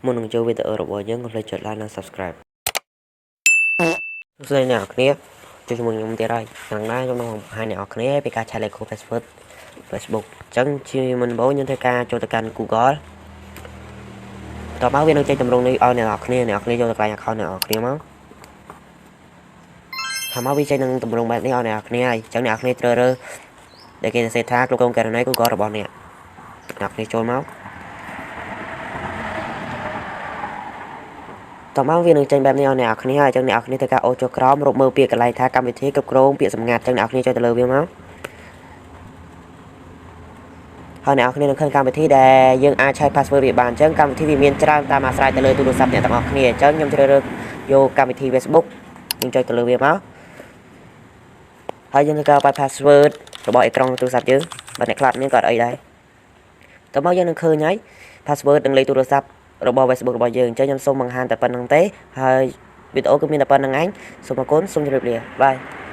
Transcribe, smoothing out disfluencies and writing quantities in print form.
មុននឹងចូលវីដេអូរបស់យើងកុំភ្លេចចុច like និង Subscribe។ សួស្តីអ្នកនរគ្នាជួយជាមួយខ្ញុំទៀតហើយខាងណាខ្ញុំនឹងបង្ហាញអ្នកនរគ្នាពីការឆែកលេខកូដ password Facebook។ អញ្ចឹងជាមុនដំបូងយើងធ្វើការចូលទៅកាន់ Google តមកវានឹងចេញទម្រង់នេះឲ្យអ្នកនរគ្នាអ្នកនរគ្នាចូលទៅកន្លែង account អ្នកនរគ្នាមកហើយមកវាចេញនឹងទម្រង់បែបនេះឲ្យអ្នកនរគ្នាហើយអញ្ចឹងអ្នកនរគ្នាត្រូវរើសដែលគេសរសេរថាគ្រប់គ្រងករណី Google របស់អ្នកអ្នកគ្នាចូលមកតមកវានឹងចេញបែបនេះឲ្យអ្នកនរគ្នាហើយអញ្ចឹងអ្នកនរគ្នាធ្វើការអូសចុះក្រោមរកមើលពាក្យកន្លែងថាកម្មវិធីគ្រប់គ្រងពាក្យសម្ងាត់អញ្ចឹងអ្នកនរគ្នាចុចទៅលើវាមកហើយអ្នកនរគ្នានឹងឃើញកម្មវិធីដែលយើងអាចឆែក password វាបានអញ្ចឹងកម្មវិធីវាមានច្រើនតាមអាស្រ័យទៅលើទូរស័ព្ទអ្នកទាំងអស់គ្នាអញ្ចឹងខ្ញុំជ្រើសរើសយកកម្មវិធី Facebook យើងចុចទៅលើវាមកហើយយើងធ្វើការបាយ password របស់អេក្រង់ទូរស័ព្ទយើងបើអ្នកខ្លះមានក៏អត់អីដែរតមកយើងនឹងឃើញហើយ password និងលេខទូរស័ព្ទរបស់ Facebook របស់យើងអញ្ចឹងខ្ញុំសូមបង្ហាញតែប៉ុណ្្នឹងទេហើយវីដេអូគឺមានតែប៉ុណ្្នឹងឯងសូមអរគុណសូមជម្រាបលាបាយ។